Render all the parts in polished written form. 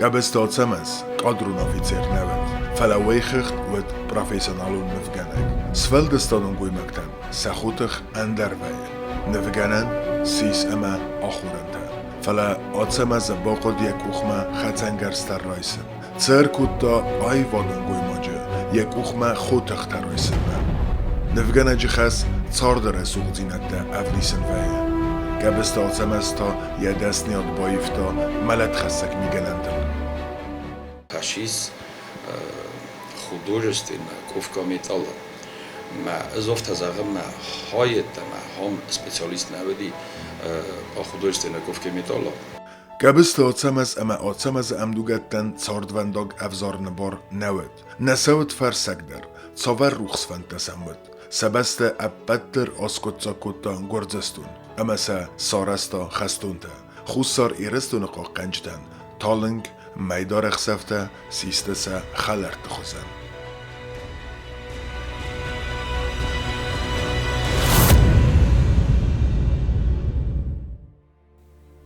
Къӕбысты Ацӕмӕз кадрон афицер нӕ уыд, фӕлӕ уыйхыгъд уыд профессионалон нывгӕнӕг. Сфӕлдыстадон гоймӕгтӕн сӕ хотых ӕндӕр вӕййы: нывгӕнӕн, сис ӕмӕ ахорӕнтӕ. Фӕлӕ Ацӕмӕзы бахъуыд йӕ къухмӕ хӕцӕнгӕрзтӕ райсын. Цы ӕркодта аивадон гоймаджы йӕ къухмӕ хотыхтӕ райсынмӕ? Нывгӕнӕджы хӕс царды рӕсугъддзинӕдтӕ ӕвдисын вӕййы. Гӕбысты Ацӕмӕз та йӕ дӕсныйад баивта мӕлӕтхӕссӕг мигӕнӕнтыл. Фашист художественная ковка металла. Мӕ ӕз афтӕ зӕгъын, мӕ хайедтӕмӕ ахӕм специалист нӕ уыди по художественной ковке металла. Гӕбысты Ацӕмӕз ӕмӕ Ацӕмӕзы ӕмдугӕттӕн цардвӕндаг ӕвзарыны бар нӕ уыд. Нӕ сӕ уыд фӕрсӕг дӕр, цавӕр рухс фӕндтӕ сӕм уыд. Сӕ бӕстӕ ӕппӕт дӕр аскъуыддзаг кодта Гуырдзыстон ӕмӕ сӕ сарӕзта хӕстонтӕ. Хуссар Ирыстоны хъахъхъӕнджытӕн талынг, мӕйдар ӕхсӕвтӕ систы сӕ хӕлӕртты хуызӕн.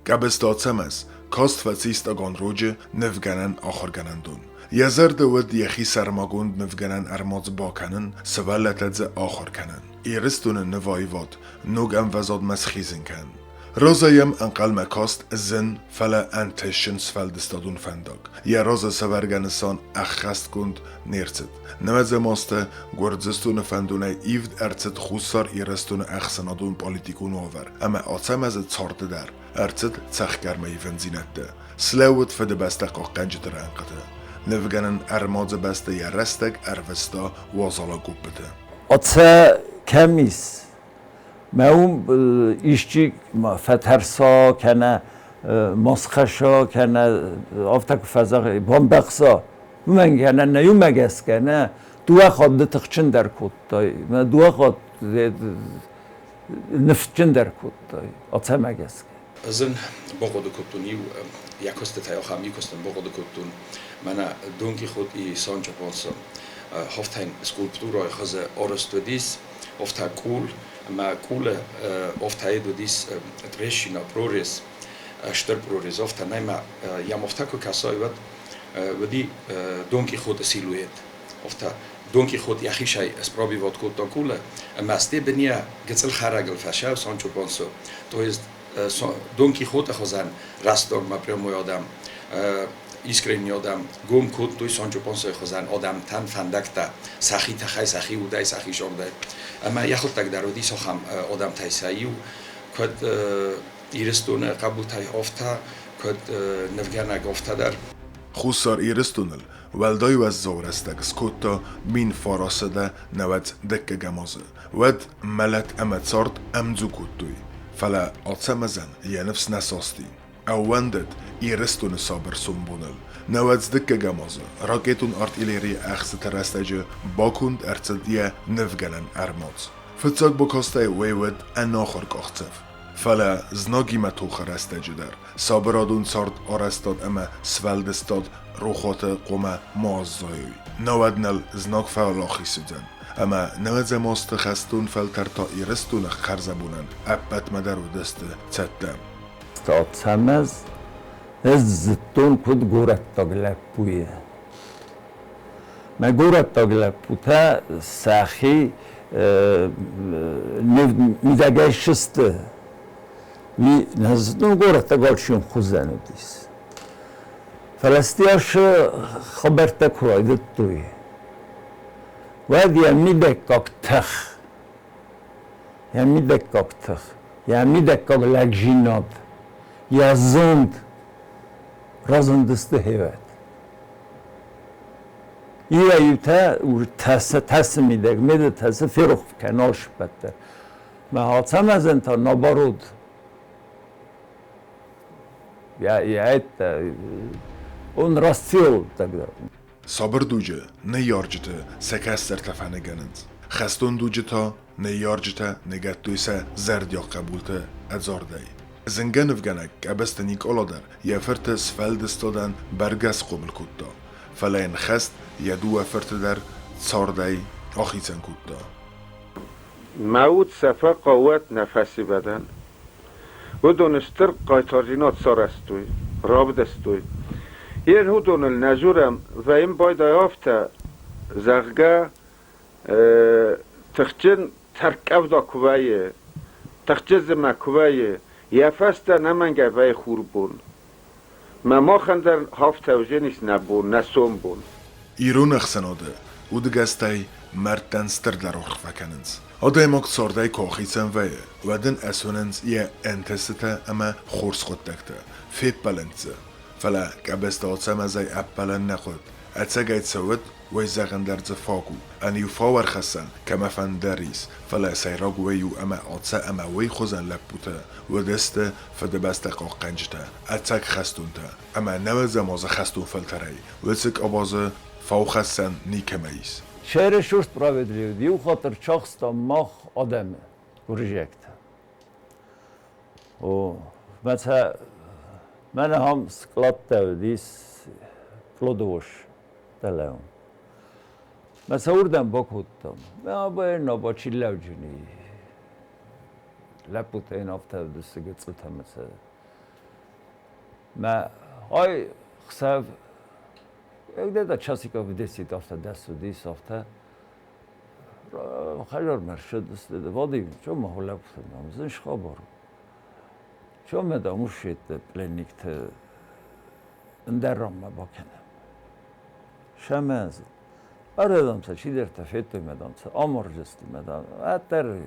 Къӕбысты Ацӕмӕз каст фӕцис Таганроджы нывгӕнӕн ахуыргӕнӕндон. Йӕ зӕрды уыд йӕхи сӕрмагонд нывгӕнӕн ӕрмадз бакӕнын, сывӕллӕттӕ дзы ахуыр кӕнын, Ирыстоны нываивад ног ӕмвӕзадмӕ схизын кӕнын. Розӕ йӕм ӕнхъӕлмӕ каст зын, фӕлӕ ӕнтысджын сфӕлдыстадон фӕндаг. Йӕ разы сӕвӕргӕ нысан ӕххӕстгонд не рцыд. Нывӕдзӕм азты Гуырдзыстоны фӕндонӕй ивд ӕрцыд Хуссар Ирыстоны ӕхсӕнадон-политикон уавӕр ӕмӕ Ацӕмӕзы царды дӕр ӕрцыд цӕхгӕрмӕ ивындзинӕдтӕ. Слӕууыд Фыдыбӕстӕ хъахъхъӕнджыты рӕнхъыты. Нывгӕнӕн ӕрмадзы бӕсты йӕ рӕстӕг ӕрвыста уазал акъоппыты. Ацӕ кӕм ис? Мӕ уым исчи фӕтӕрса кӕнӕ ма схӕсса кӕнӕ афтӕ куы фӕзӕгъы, бамбӕхса, уымӕн кӕнӕ нӕ иумӕ гӕсгӕ нӕ дыууӕ хатты тыхджындӕр кодтай, мӕ дыууӕ хатты ныфсджындӕр кодтай, ацӕмӕ гӕсгӕ. Ӕз ын бахъуыды кодтон иу йӕ куыстытӕй ахӕм иу куыст ын бахъуыды кодтон, мӕнӕ Дон Кихот и Санчо Панса хафтӕн скульптурӕйы хуызы арӕзт уыдис, афтӕ къул ӕмӕ къулы афтӕ уыдис трещина, прорез, стыр прорез, афтӕ нӕма йӕм афтӕ куы кӕсай, уӕд уыди Дон Кихоты силуэт. Афтӕ Дон Кихот йӕхицӕй спробивать кодта къулы ӕмӕ стебения гыццыл хӕрӕгыл фӕсӕв Санчо Пансо. То есть Дон Кихоты хуызӕн рӕстӕгмӕ прямой адӕм, искренний адӕм гом кодтой Санчо Пансойы хуызӕн адӕмтӕн фӕндӕгтӕ сӕхи тыхӕй, сӕхи удӕй, сӕхи зондӕй. Ӕмӕ йӕхуыдтӕг дӕр уыдис ахӕм адӕмтӕй сӕ иу, куыд Ирыстоны хъӕбултӕй афтӕ, куыд нывгӕнӕг афтӕ дӕр. Хуссар Ирыстоныл уӕлдай уӕззау рӕстӕг скодта 1990 азы. Уӕд мӕлӕт ӕмӕ цард ӕмдзу кодтой, фӕлӕ Ацӕмӕзӕн йӕ ныфс нӕ састи. Ӕууӕндыд Ирыстоны сабыр сомбоныл. Науӕдз дыккӕгӕм азы ракетон артиллерийы ӕхстыты рӕстӕджы баконд ӕрцыд йӕ нывгӕнӕн ӕрмадз. Фыццаг бакастӕй уый уыд ӕнахуыр къахдзӕф. Фӕлӕ знагимӕ тохы рӕстӕджы дӕр сабырадон цард арӕзтад ӕмӕ сфӕлдыстад рохуаты хъуамӕ ма аззайой. Науӕд ныл знаг фӕуӕлахиз уыдзӕн. Ӕмӕ нӕуӕдзӕм азты хӕстон фӕлтӕр та Ирыстоны хӕрзӕбонӕн ӕппӕтмӕ дӕр уыдысты цӕттӕ. Ацӕмӕз ӕз зыдтон куыд горӕттаг лӕппуйы. Мӕ горӕттаг лӕппутӕ сӕхи мидӕгӕй сысты. Нӕ зыдтон горӕттаг алчи хуызӕн уыдис. Фӕлӕ стӕй хабӕрттӕ куы райдыдтой, уӕд йӕ мидӕггаг тых, йӕ мидӕггаг тых, йӕ мидӕггаг лӕгдзинад, йӕ зонд разындысты хевӕд. Иуӕй-иутӕ тасы мидӕг, меды тасы ферох кӕнал сыппӕттӕ. Мӕ Ацӕмӕзӕн та наоборот я это он расцвел тогда. Сабыр дуджы ныййарджыты сӕ кӕстӕртӕ фӕныгӕнынц. Хӕстон дуджы та ныййарджытӕ ныгӕдтой сӕ зӕрдиаг хъӕбулты ӕдзардӕй. Зынгӕ нывгӕнӕг Къӕбысты Никъала дӕр йӕ фырты сфӕлдыстадӕн бӕргӕ схъомыл кодта, фӕлӕ йын хӕст йӕ дыууӕ фырты дӕр цардӕй ахицӕн кодта. Мӕ уд сӕ фӕхъӕуӕд нӕ ӕвӕдӕн. Уыдон стыр хъайтардзинад сарӕзтой, равдыстой. Йе уыдоныл нӕ дзурӕм, вӕййын байдайы афтӕ, зӕгъгӕ, тыхджын тӕрккъӕвда куы вӕййы, тыхджын зымӕг куы вӕййы, йӕ фӕстӕ ӕнӕмӕнгӕй вӕййы хурбон. Мӕ махӕн дӕр афтӕ уыдзӕнис нӕ бон, нӕ сомбон. Ирон ӕхсӕнады удыгӕстӕй мӕрдтӕн стырдӕр аргъ фӕкӕнынц. Адӕймаг цардӕй куы ахицӕн вӕййы, уӕд ын ӕсуынынц йӕ ӕнтыстытӕ ӕмӕ хорз хъуыддӕгтӕ, феппӕлынц дзы. Фӕлӕ Къӕбысты Ацӕмӕзӕй ӕппӕлын нӕ хъуыд. Ӕцӕгӕй цӕуыд, уый зӕгъын дӕр дзы фаг у. Ӕниу фау ӕрхӕссӕн кӕмӕфӕнды дӕр ис, фӕлӕ сӕйраг уый у ӕмӕ Ацӕ ӕмӕ уый хуызӕн лӕппутӕ уыдысты Фыдыбӕстӕ хъахъхъӕнджытӕ, ӕцӕг хӕстонтӕ, ӕмӕ нӕуӕдзӕм азы хӕстон фӕлтӕрӕй уыцы къабазы фаухӕссӕн никӕмӕ ис. Чересчур справедливо. Иу хатт ӕрцахстам мах адӕмы, гуырдзиӕгтӕ. О, мӕ мӕнӕ ахӕм скъладтӕ уыдис кладовоз дӕлӕ. Мӕ сӕ уырдӕм бакодтам. Мӕ абайы наба чи лӕуджыни. Лӕппутӕ йын афтӕ уыдысты гыццылтӕ мӕ сӕ. Мӕ ай хсӕв где-то часиков в 10 афтӕ дӕс уыдис, афтӕ. Хӕдзармӕ ссыдысты, Вадим, чё ма лӕппутӕ, дам, зын хабар у. Чё мӕ, дам, уыссетты пленникты ӕндӕр ранмӕ бакӕнӕм. Сӕмӕ Ӕрӕдам сӕ чидӕртӕ федтой мӕ, дам, сӕ амардзысты мӕ, дам, ӕддӕр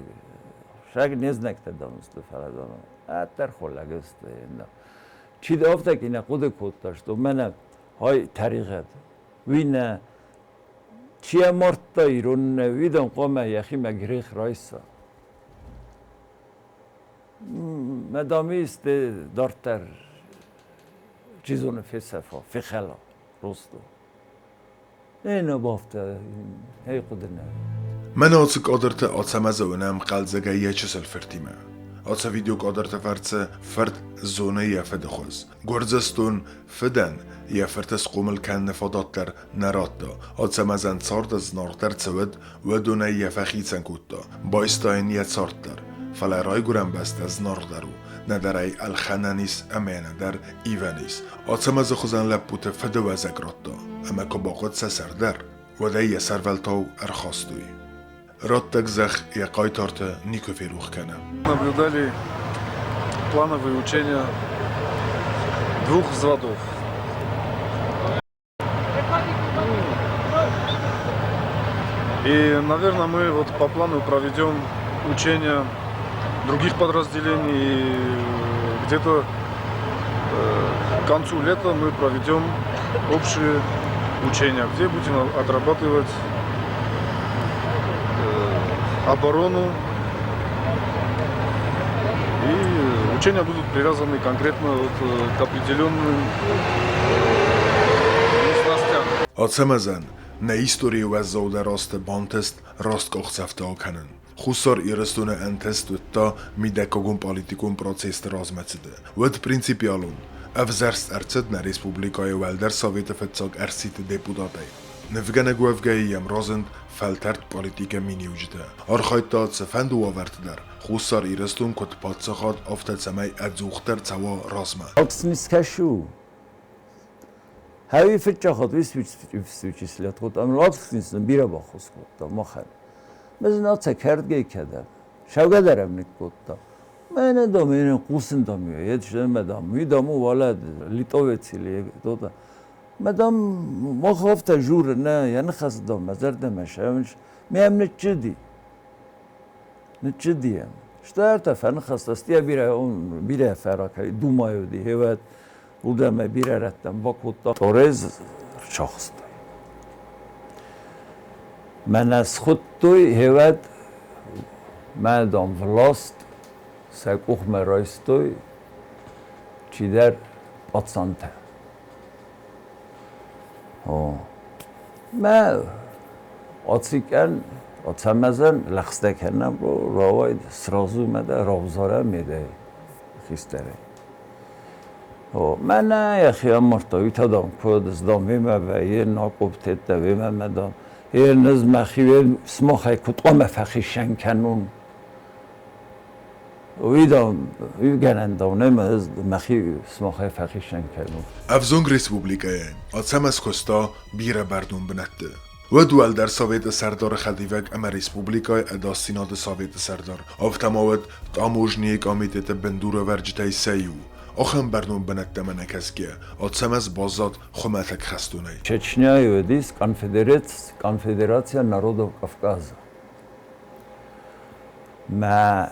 сӕг не знӕгтӕ, дам, сты, фӕлӕ, дам, ӕддӕр холлаг сты. Чи афтӕ ки нӕ хъуыды кодта, что мӕнӕ ай тӕригъӕд, уый нӕ чи амардта ирон нӕ, уый, дам, хъуамӕ йӕхимӕ грех райса. Мӕ, дам, исты дарддӕр чи зоны фесӕфа, фехӕла просто. Ӕнӕ бафтӕ ӕй хъуыды нӕ. Мӕнӕ ацы кадрты Ацӕмӕзы уынӕм хъӕлдзӕгӕй йӕ чысыл фыртимӕ. Ацы видеокадрты фӕрцы фырт зоны йӕ фыды хуыз. Гуырдзыстон фыдӕн йӕ фырты схъомыл кӕныны фадат дӕр нӕ радта. Ацӕмӕзӕн царды зынаргъдӕр цы уыд, уыдонӕй йӕ фӕхицӕн кодта, байста йын йӕ цард дӕр. Фӕлӕ райгуырӕн бӕстӕ зынаргъдӕр у, нӕдӕр ӕй ӕлхӕнӕн ис ӕмӕ нӕдӕр ивӕн ис. Ацӕмӕзы хуызӕн лӕппуты фыдыуӕзӕг радта, ӕмӕ куы бахъуыд сӕ сӕр дӕр, уӕд ӕй йӕ сӕрвӕлтау ӕрхастой. Раттӕг зӕхх йӕ хъайтарты никуы ферох кӕны. Наблюдали плановые учения двух взводов. И, наверное, мы вот по плану проведем учения других подразделений. И где-то к концу лета мы проведем общие учения, где будем отрабатывать оборону. И учения будут привязаны конкретно вот к определенным местностям. Ацӕмӕзӕн нӕ историйы уӕззаудӕр азты бантыст раст къахдзӕфтӕ акӕнын. Хуссар Ирыстоны ӕнтыст уыдта мидӕггагон политикон процессты размӕцыды. Уыд принципиалон. Ӕвзӕрст ӕрцыд нӕ республикӕйы Уӕлдӕр Советы фыццаг ӕрсидты депутатӕй. Нывгӕнӕг уӕвгӕйӕ йӕм разынд фӕлтӕрд политикӕ миниуджытӕ. Архайдта цыфӕнды уавӕрты дӕр, Хуссар Ирыстон куыд паддзахад, афтӕ цӕмӕй ӕдзухдӕр цӕуа размӕ. Скӕсу. Хӕви фыццагхатт вычислят кодта, ӕмӕ бирӕ баххуыс кодта махӕн. Мӕ цӕ кӕрдгӕй кӕдӕм, сӕугӕ дӕр ӕм ныккодта. Мӕнӕ, дам, хъусын, дам, мӕ, дам, уый, дам, у уалӕ литовец или кто-то. Мӕ, дам, мах афтӕ журы, нӕ, йӕ ныхас, дам, мӕ зӕрдӕмӕ сӕвынц. Ме ӕм ныччыди. Ныччыди ӕм. Стӕй ӕртӕ фӕныхӕстӕ, стӕй бирӕ, бирӕ фӕракӕй, Думайы уыди, хевӕд, уырдӕм бирӕ рӕттӕм бакодта. Торез рцахстой. Мӕнӕ схуыдтой, хевӕд, мӕ, дам, власть сӕ къухмӕ райстой чидӕр пацантӕ. О. Мӕ ацикӕн, Ацӕмӕзӕн лӕгъстӕ кӕнӕм, рауайд сразу мӕ дӕ равзарӕ медӕй хистӕрӕй. О, мӕнӕ йӕхи амардта, уый та, дам, куыд, дам, вемӕ вӕййы, накъоптеттӕ вемӕ мӕ, дам, е, низ мӕхи сымахӕй куыд хъуамӕ фӕхицӕн кӕнон? Уый дам, уый гӕнӕн дам нӕй, мӕ ӕз мӕхи сымахӕй фӕхицӕн кӕнон. Ӕвзонг республикӕйы Ацӕмӕз куыста бирӕ бӕрнон бынӕтты. Уӕд Уӕлдӕр Советы сӕрдары хӕдивӕг ӕмӕ республикӕйы Ӕдасдзинады советы сӕрдар, афтӕ ма уӕд таможнийы комитеты бындурӕвӕрджытӕй сӕ иу. Ахӕм бӕрнон бынӕттӕм ӕнӕкӕсгӕ, Ацӕмӕз баззад хуымӕтӕг хӕстонӕй. Чечняйы уыдис Конфедерация народов Кавказа. Мӕ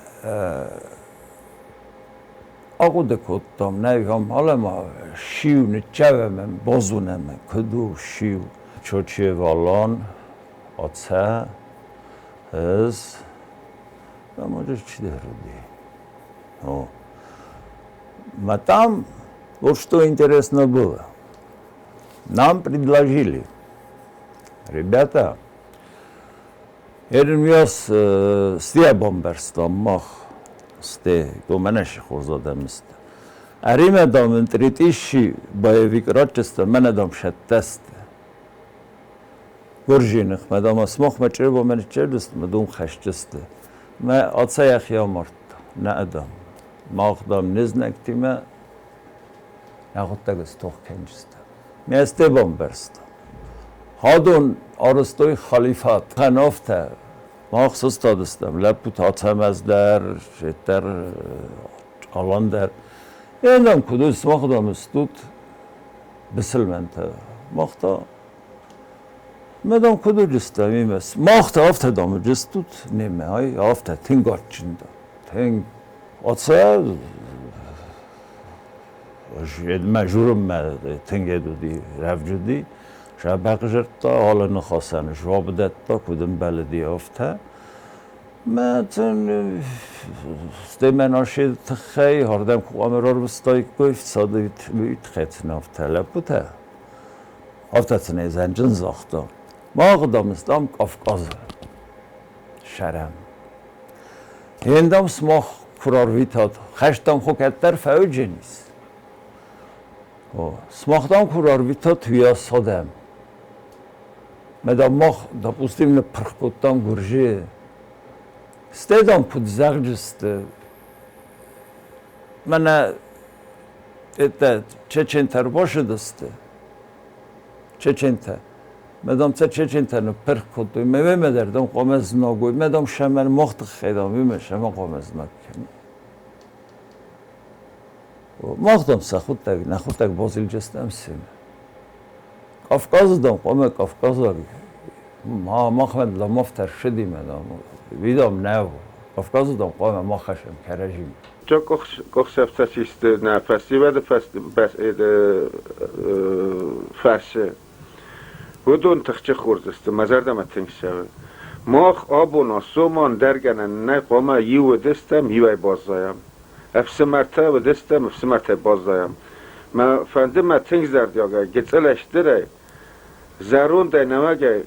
ахъуыды кодтам, нӕ ма сиу ныццӕвӕм, базонӕм, куыд у сиу. Чочев Алан, Ацӕ, ӕз, ӕмӕ чидӕр уыди. О. Ма там вот что интересно было. Нам предложили, ребята, Ермиас сте бамбӕрстам мах, сте, мӕнӕ хорз адӕм сты. Ӕримӕ, дам, ын третьищи боевик радчысты, мӕнӕ, дам, сӕттӕсты. Гуырджийы ныхмӕ, дам, смахмӕ чъырбо мӕ ныччырдысты, мӕ дом хӕсджысты. Мӕ Ацӕ йӕхи амардта, нӕ, дам, мах, дам, не знӕгтимӕ нӕ хъуыддаг стох кӕнджыстӕм. Мӕ сте бамбӕрста. Хадон арӕзтой халифат. Хӕнофтӕ мах сыстадыстӕм, лӕппутӕ Ацӕмӕз дӕр, дӕр, Алан дӕр. Е куыд уыд, сымах дам стут бысылмӕнтӕ. Мах та мӕ дам куыд уыдыстӕм имӕ. Мах та афтӕ дам уыдыстут немӕ, ай афтӕ тынг адджын дам, тынг. Ацӕ мӕ журынмӕ тынг ед уыди, рӕвдз уыди. Сӕ алы ныхасӕн жуапп дӕтта, куыд ӕмбӕлыди, афтӕ. Мӕ стӕй мӕ нашы тыххӕй ардӕм куы хъуамӕ рарвыстаиккой, фицады тыххӕй сын афтӕ лӕппутӕ. Афтӕ сын ӕй зӕнджын загъта. Мах, дам, стӕм Кавказы сӕрӕн. Ендам сымах куы рарвитат, хӕст дам хуы кӕддӕр фӕуыджынис. Сымах дам куы рарвитат, уыйас адӕм. Мӕ дам мах, допустим, ныппырх кодтам Гуырджы. Стӕй дам куыд зӕгъджысты, мӕнӕ это чечентӕ ӕрбасыдысты, чечентӕ. Мӕ дам сӕ чечентӕ ныппырх кодтой. Мӕ уемӕ дӕр дам хъуамӕ знаг уой. Мӕ дам сӕмӕн мах тыххӕй дам уемӕ сӕмӕн хъуамӕ знаг кӕнӕм. Мах дам сӕ хъуыддаг, нӕ хъуыддаг базилджыстӕм семӕ. Кавказы дам хъуамӕ кавказаг махмӕ дам тӕрсыдимӕ дам, уый дам нӕ у. Кавказы дам хъуамӕ ма хӕссӕм кӕрӕдзимӕ. Къухсӕфтӕ систы нӕ фӕсивӕды фӕрсы. Уыдон тыхджын хорз сты, мӕ зӕрдӕмӕ тынг цӕуы. Мах абон соман дӕр гӕнӕн нӕй, хъуамӕ иу уыдыстӕм, иуӕй баззайӕм. Ӕфсымӕртӕ уыдыстӕм, ӕфсымӕртӕй баззайӕм. Мӕ фӕнды мӕ тынг зӕрдиагӕй, гыццылӕй стырӕй, зӕрондӕй нӕуӕгӕй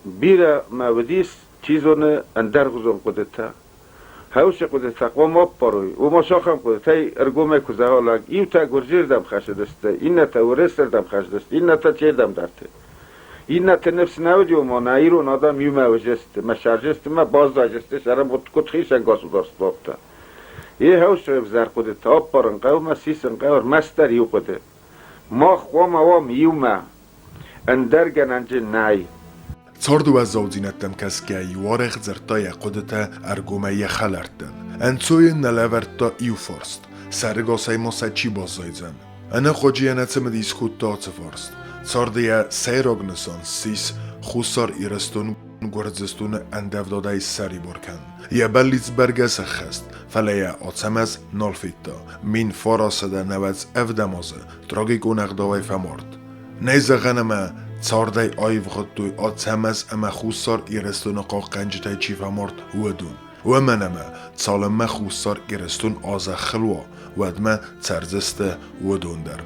бирӕ мӕ уыдис, чи зоны, ӕндӕргъуызон хъуыдытӕ. Хӕусы хъуыдытӕ хъуамӕ аппарой, уымӕ сахӕм хъуыдытӕй ӕргомӕй куы зӕгъа лӕг, иутӕ гуырдзыйырдӕм хӕцыдысты, иннӕтӕ уырысырдӕм хӕцыдысты, иннӕтӕ чердӕмдӕрты. Иннӕты ныфс нӕ уыди, ома нӕ ирон адӕм иумӕ уыдзысты, мӕ сӕрджысты мӕ баззайдзысты, сӕрӕмгъуыд куыд хицӕн государствоты. Йе хӕусы ӕвзӕр хъуыдытӕ аппарын хъӕуы мӕ сисын хъӕуы ӕрмӕстдӕр иу хъуыды. Мах хъуамӕ уӕм иумӕ, ӕндӕр гӕнӕнджы нӕй. Царды уӕззаудзинӕдтӕм кӕсгӕ иу арӕх дзырдта йӕ хъуыдытӕ ӕргомӕй йӕ хӕлӕрттӕн. Ӕнцойӕн нӕ лӕвӕрдта иу фарст: сӕрыгасӕй ма сӕ чи баззайдзӕн? Ӕнӕхъуаджы йӕ нӕ цымыдис кодта ацы фарст. Царды йӕ сӕйраг нысан ссис Хуссар Ирыстон Гуырдзыстоны ӕндӕвдадӕй ссӕрибар кӕнын. Йӕ бӕллиц бӕргӕ сӕххӕст, фӕлӕ йӕ Ацӕмӕз нал федта. 1997 азы трагикон ӕгъдауӕй фӕмард. Нӕй зӕгъӕн ӕмӕ цардӕй аивгъуыдтой Ацӕмӕз ӕмӕ Хуссар Ирыстоны хъахъхъӕнджытӕй чи фӕмард, уыдон. Уымӕн ӕмӕ цалынмӕ Хуссар Ирыстон азӕххыл уа, уӕдмӕ цӕрдзысты уыдон дӕр.